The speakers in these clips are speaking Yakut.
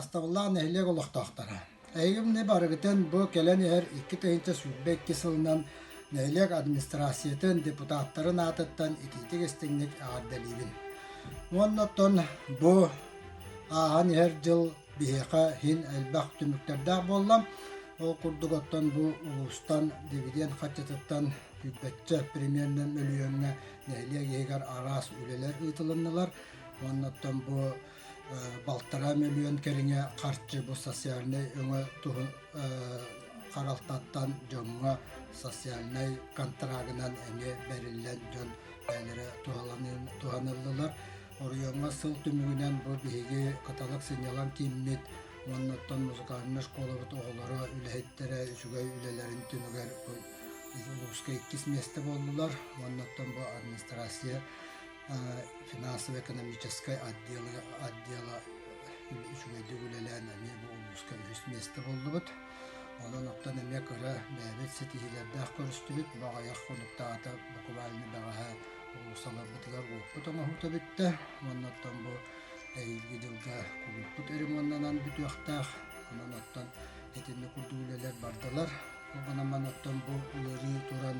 Убаастабыллаах нэһилиэк олохтоохторо! Эһигини барыгытын бу кэлэн иһэр 2022 сылынан нэһилиэк администрациятын депутаттарын аатыттан итиитик-истиҥник эҕэрдэлиибин. Уонна оттон бу ааһан иһэр дьыл биһиэхэ иһин элбэх түмүктэрдээх буолла. Ол курдук оттон бу улуустан дивиденд харчытыттан сүүрбэччэ примерно мөлүйүөҥҥэ нэһилиэк иһигэр араас үлэлэр ыытылыннылар. Уонна оттон бу балтараа мөлүйүөн кэриҥэ харчы бу социальнай өҥө туһун харалтаттан дьоҥҥо социальнай контрагынан эмиэ бэриллэн дьон бэйэлэрэ туһаныллылар. Оройуоҥҥа сыл түмүгүнэн бу биһиги Кыталык сынньалаҥ кииммит уонна оттон музыкальнай школабыт оҕолоро, үлэһиттэрэ үчүгэй үлэлэрин түмүгэр бу улууска иккис миэстэ буоллулар уонна оттон бу администрация финансово-экономическай отдела үчүгэйдик үлэлээн эмиэ бу улууска үһүс миэстэ буоллубут. Онон оттон эмиэ кыра бэйэбит ситиһиилэрдээх көрүстүбүт. Бу аҕыйах хонуктааҕыта буквально бэҕэһээ уулуссаларбытыгар уоппут оҥоһуута бүттэ. Уонна оттон бу эһиилги дьылга кулууппут ремоннанан бүтүөхтээх. Онон оттон итинник курдук үлэлэр бардылар. Ол гынан оттон бу ыарыы туран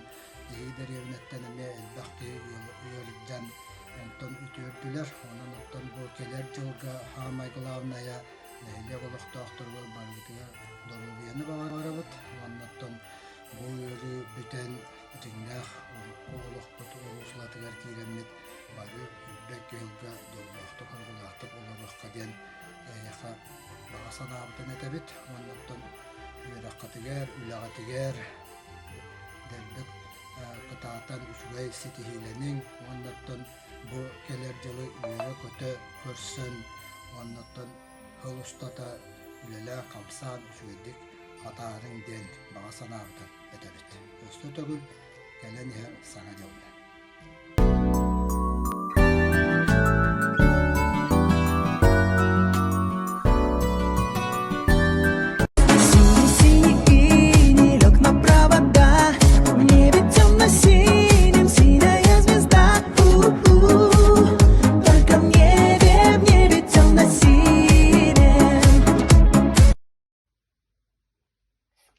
Биһиги дэриэбинэттэн эмиэ элбэх киһи ыалдьан онтон үтүөрдүлэр. Онон оттон бу кэлэр дьылга саамай главнайа нэһилиэк олохтоохторугар барыбытыгар доруобуйаны баҕарабыт. Уонна оттон бу ыарыы бүтэн дьиҥнээх урукку олохпут уруулатыгар киирэммит бары үрбэт дьылга дьоллоохтук, оргулаахтык олоруохха диэн эһиэхэ баҕа санаабытын этэбит. Уонна оттон үөрэххитигэр, үлэҕитигэр дэлби кытаатан үчүгэй ситиһиилэниҥ уонна оттон бу кэлэр дьылы үөрэ-көтө көрсөн уонна оттон сыл устата үлэлээн-хамсаан үчүгэйдик хатаарыҥ диэн баҕа санаабытын этэбит. Өссө төгүл кэлэн иһэр Саҥа дьылынан. Синий-синий лег на провода, В небе темно-синим синяя звезда. У-у, Только в небе, в небе темно-синим.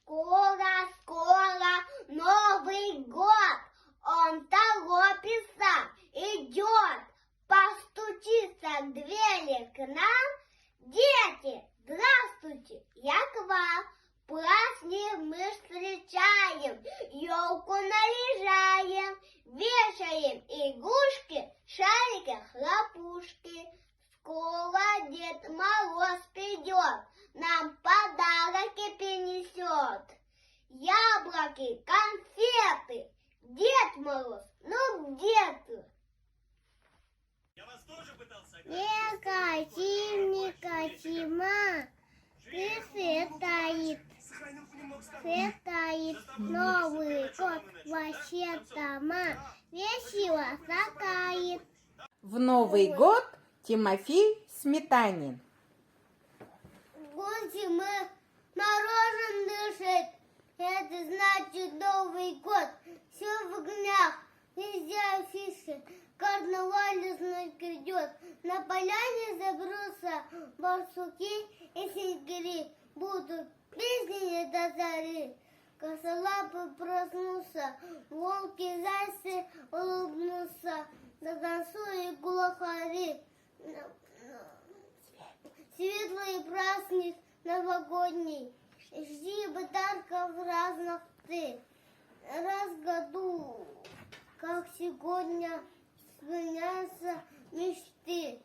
Скоро, скоро Новый год! Он торопится, идет, постучится к двери к нам. Дети, здравствуйте, я к вам. Праздник мы встречаем, елку наряжаем, вешаем игрушки, шарики, хлопушки. Скоро Дед Мороз придет, нам подарки принесет. Яблоки, конфеты. Дед Мороз, ну где ты? Не кати, не кати, ма, присветает, светает Новый год вообще дома весело сакает. В Новый год Тимофей Сметанин. Год зимы морозом дышит, это значит Новый год. Все в огнях, везде афиши, карнавал лесной грядет. На поляне заберутся барсуки и снегири, будут песни до зари. Косолапый проснулся, волки зайцы улыбнулся, затанцуй глухари. Светлый праздник новогодний, жди подарков разных ты. Раз в году, как сегодня, склоняются мечты.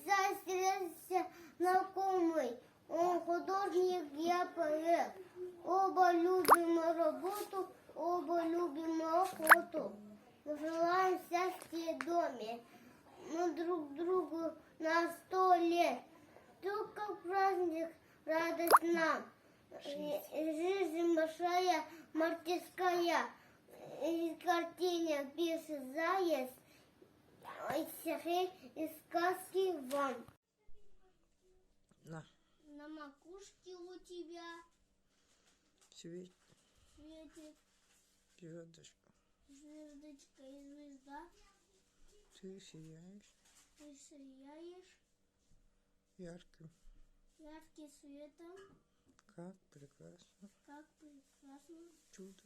Застреляться знакомый, он художник, я поэт. Оба любим работу, оба любим охоту. Желаем счастья в доме, мы друг другу на сто лет. Только праздник радость нам. Жизнь большая, мартиская. И картине пишет заяц, стихи и сказки вам. На. На макушке у тебя Свет. светит Звездочка. звездочка и звезда. Ты сияешь. Ты сияешь. Ярким. Ярким светом. Как прекрасно. Как прекрасно. Чудо.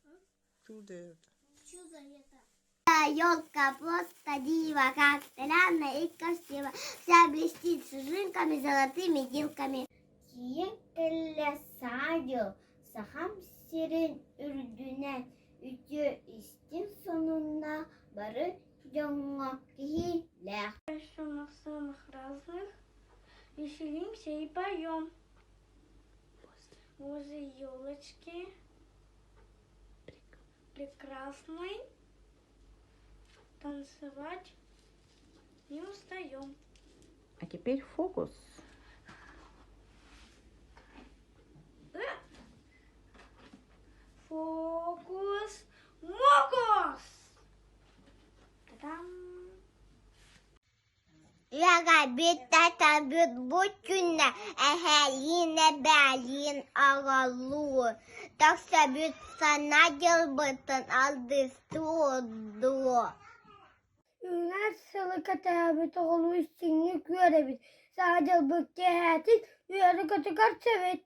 А? Чудо это. Чудо это. Елка просто дива, как странно и красиво. Вся блестит снежинками, золотыми вилками. Тиийэн кэллэ Саҥа дьыл, Сахам сирин үрдүнэн үтүө истиҥ сонунна бары дьоҥҥо киһилээх На самых разных веселимся и поем. Возле елочки прекрасной танцевать не устаем. А теперь фокус. Фокус, мокус! Та-дам! Үөрэбит татабыт бу күннэ эһэлиин эбээлиин аҕаллыы тахсабыт Саҥа дьылбытын алгыстыы дуо Үүнэр сылы кэтэһэбит, оҕолуу истиҥник үөрэбит, Саҥа дьылбыт киэһээтин үөрэ-көтө көрсөбүт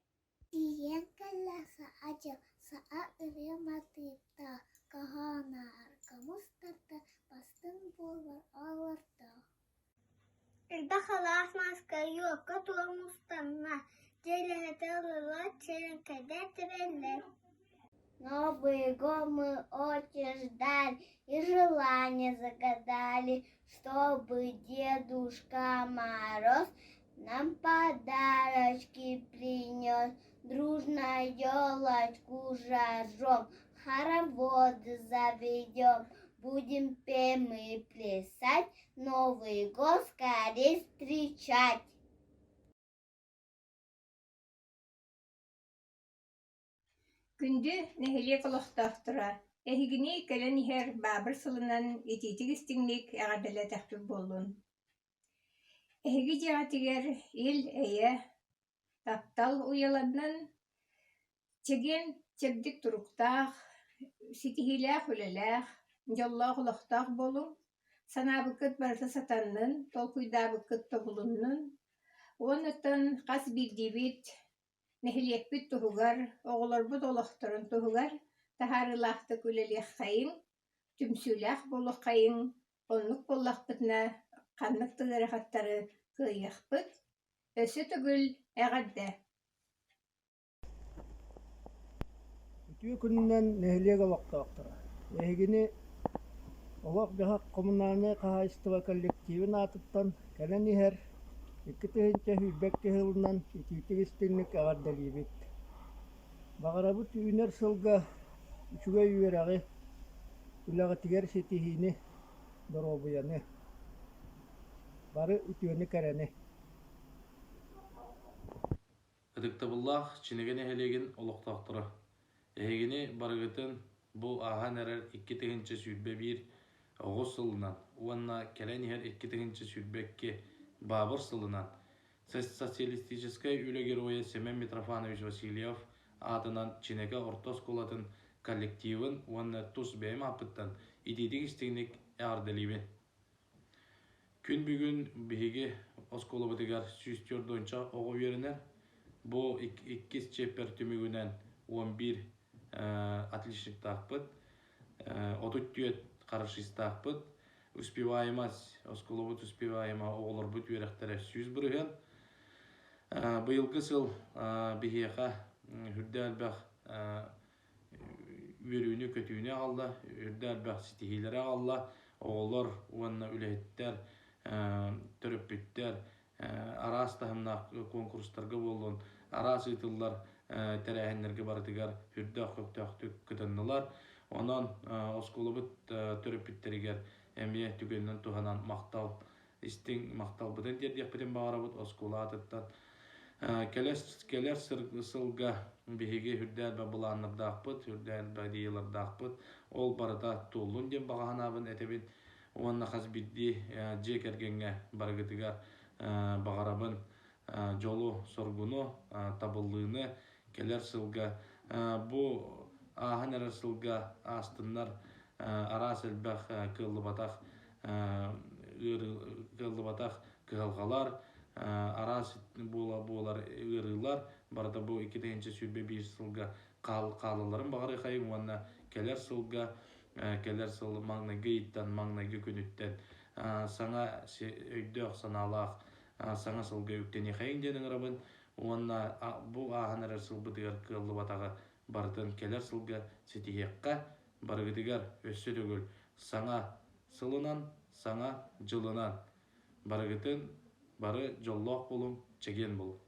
Тиийэн кэллэ Саҥа дьыл, саҥа ырыа матыыптаах, хоһоонноор, хомус тардар, бастыҥ буолар олордоох Элбэх алаас маска елка тула мустанна, дьиэлэһитэ ыллылар, чэрэҥкэйдэр тэбэллэр Новый год мы очень ждали и желание загадали, чтобы Дедушка Мороз нам подарочки принес. Дружно елочку зажжем, хороводы заведем, будем петь мы плясать, Новый год скорей встречать! Күндү нэһилиэк олохтоохторо, эһигини кэлэн иһэр Баабыр сылынан итиитик-истиҥник эҕэрдэлээтэхпит буоллун. Эһиги дьиэҕитигэр ил-эйэ, таптал уйаланнын, чэгиэн чэбдик туруктаах, ситиһиилээх үлэлээх, дьоллоох олохтоох буолуҥ, санаабыккыт барыта сатаннын, толкуйдаабыккыт тобулуннун уонна хас биирдиибит Нэһилиэкпит туһугар, оҕолорбут олохторун туһугар таһаарыылаахтык үлэлиэххэйиҥ, түмсүүлээх буолуоххайыҥ, оннук буоллахпытына ханнык да ыарахаттары кыайыахпыт. Өссө төгүл эҕэрдэ! Үтүө күнүнэн нэһилиэк олохтоохторо! Эһигини Олох-дьаһах коммунальнай хаһаайыстыба коллективын аатыттан кэлэн иһэр 2022 сылынан итиитик-истиҥник эҕэрдэлиибит! Баҕарабыт үүнэр сылга үчүгэй үөрэҕи, үлэҕитигэр ситиһиини, доруобуйаны, бары үтүөнү-кэрэни! Ытыктабыллаах Чинэгэ нэһилиэгин олохтоохторо! Эһигини барыгытын бу ааһан эрэр 2021 оҕус сылынан уонна кэлэн иһэр 2022 баабыр сылынан Социалистическай үлэ геройа Семен Митрофанович Васильев аатынан Чинэкэ орто оскуолатын коллективын уонна тус бэйэм ааппыттан итиитик-истиҥник эҕэрдэлиибин! Күн бүгүн биһиги оскуолабытыгар 104 оҕо үөрэнэр. Бу иккис чиэппэр түмүгүнэн 11 отличниктаахпыт, 34 хорошистаахпыт. Успеваемость, оскуолабыт успеваема оҕолорбут үөрэхтэрэ 100%. Быйылгы сыл биһиэхэ үрдэ элбэх үөрүүнү-көтүүнү аҕалла, үрдэ элбэх ситиһиилэри аҕалла. Оҕолор уонна үлэһиттэр, төрөппүттэр араас таһымнаах куонкурустарга буоллун, араас ыытыллар тэрээһиннэргэ барытыгар үрдээх көхтөөхтүк кытыннылар. Онон оскуолабыт төрөппүттэригэр эмиэ түгэнинэн туһанан махтал истиҥ махталбытын тиэрдиэхпитин баҕарабыт оскуола аатыттан. Кэлэр сылга биһиги үрдээн былааннардаахпыт, үрдээн идеялардаахпыт. Ол барыта туоллун диэн баҕа санаабын этэбин уонна хас биирдии дьиэ кэргэҥҥэ барыгытыгар баҕарабын дьолу, соргуну, табыллыыны кэлэр сылга бу ааһан эрэр сылга аастыннар араас элбэх кыаллыбатах кыаллыбатах кыһалҕалар. Араас буола буолар ыарыылар барыта бу 2021 сылга хаалалларын баҕарыахайыҥ уонна кэлэр сылга кэлэр сыл маҥнайгы ыйыттан маҥнайгы күнүттэн саҥа өйдөөх санаалаах саҥа сылга үктэниэхэйиҥ диэн ыҥырабын уонна бу ааһан эрэр сылбытыгар кыаллыбатаҕы барытын кэлэр сылга ситиһиэххэ барыгытыгар өссө төгүл саҥа сылынан саҥа дьылынан барыгытын бары дьоллоох буолуҥ чэгиэн буолуҥ.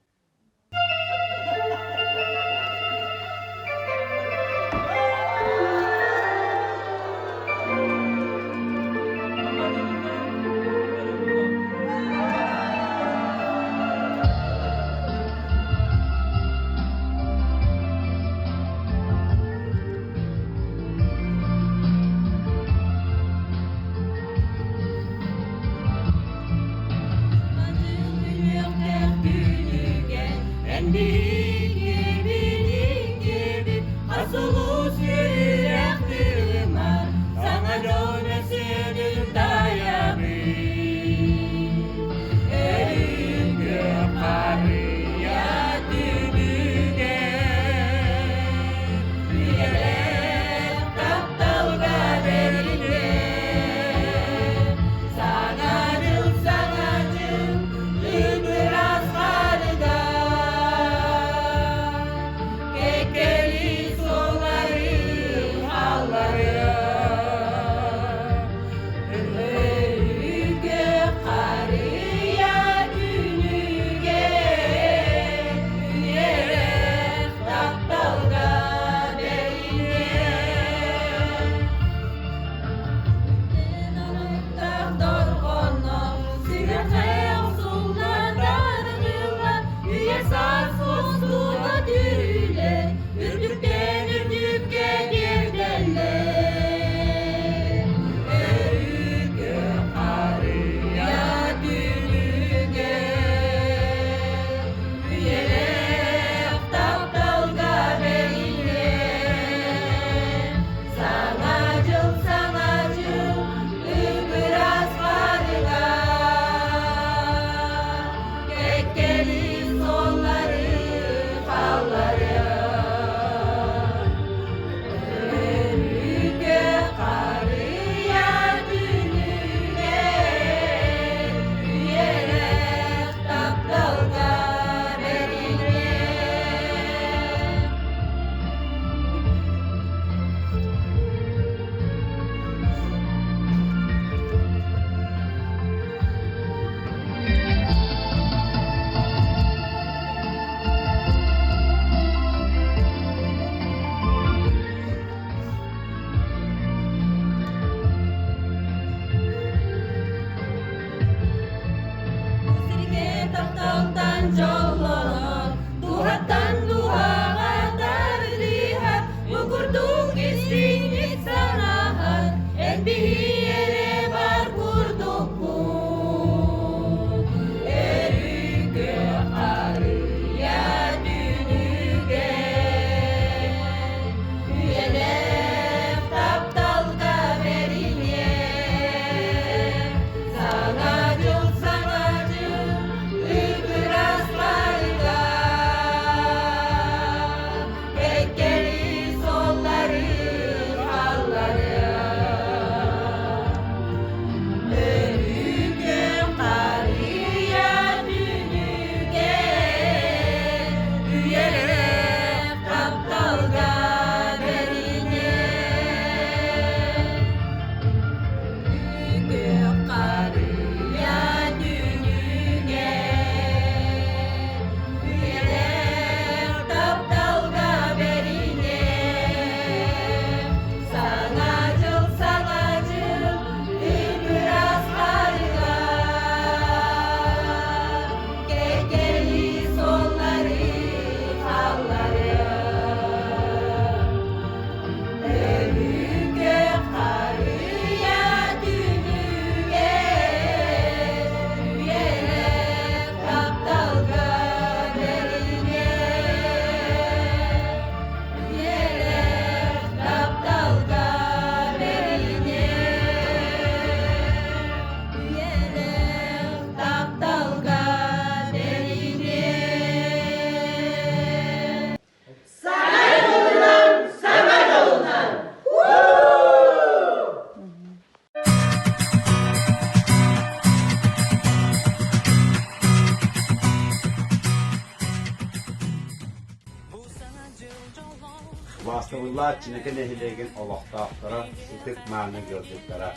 Тапталлаах Чинэкэ нэһилиэгин олохтоохторо, ытык-мааны ыалдьыттара!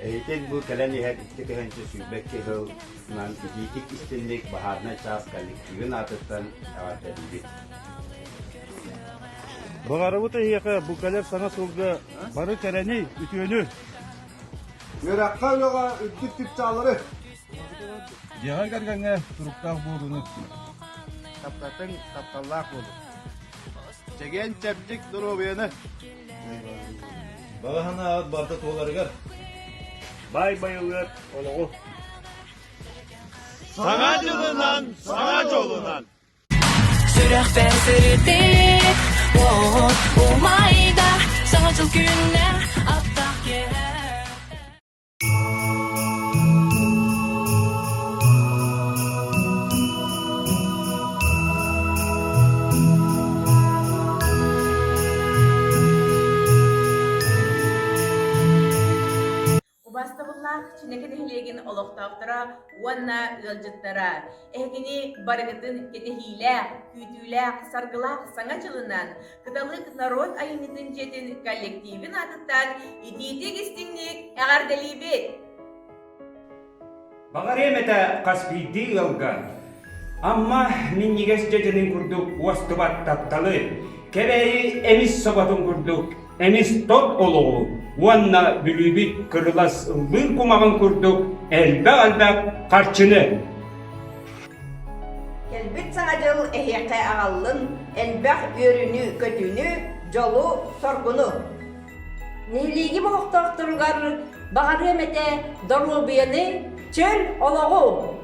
Эһитин бу кэлэн иһэр 2022 сылынан итиитик истинник баһаарынай чаас коллективын аатыттан эҕэрдэлиибит! Баҕарабыт эһиэхэ бу кэлэр саҥа сылга бары кэрэни, үтүөнү! Үөрэххэ үлэҕэ үрдүк чыпчааллары! Дьиэҕэ кэргэҥҥэ туруктаах буолууну! Таптатын тапталлаах буолун! Чэгиэн-чэбдик доруобуйаны! Баҕа санааҕыт барыта туоларыгар! Баай байылыат олоҕу! Саҥа дьылынан, саҥа дьолунан! Сүрэхпэр сырдык уот умайда Саҥа дьыл күнэ аттаах киэһэ Убаастабыллаах Чинэкэ нэһилиэгин олохтоохторо уонна ыалдьыттара, эһигини барыгытын кэтэһиилээх, күүтүүлээх, саргылаах Саҥа дьылынан Кыталык норуот айымньытын дьиэтин коллективин аатыттан итиитик-истиҥник эҕэрдэлиибит! Баҕарыам этэ хас биирдии ыалга Амма минньигэс дьэдьэнин курдук уостубат тапталы, Кэбээйи эмис соботун курдук эмис тот олоҕу уонна Бүлүүбүт кырылас ыллыыр кумаҕын курдук элбэх-элбэх харчыны. Кэлбит Саҥа дьыл эһиэхэ аҕаллын элбэх үөрүүнү-көтүүнү, дьолу-соргуну! Нэһилиэгим олохтоохторугар баҕарыам этэ доруобуйаны, чөл олоҕу!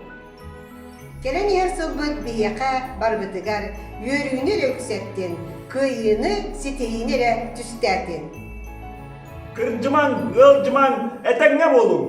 Кэлэн иһэр сылбыт биһиэхэ барыбытыгар үөрүүнү эрэ үксэттин, кыайыыны, ситиһиини эрэ түстээтин! Кырдьымаҥ, ыалдьымаҥ, этэҥҥэ буолуҥ!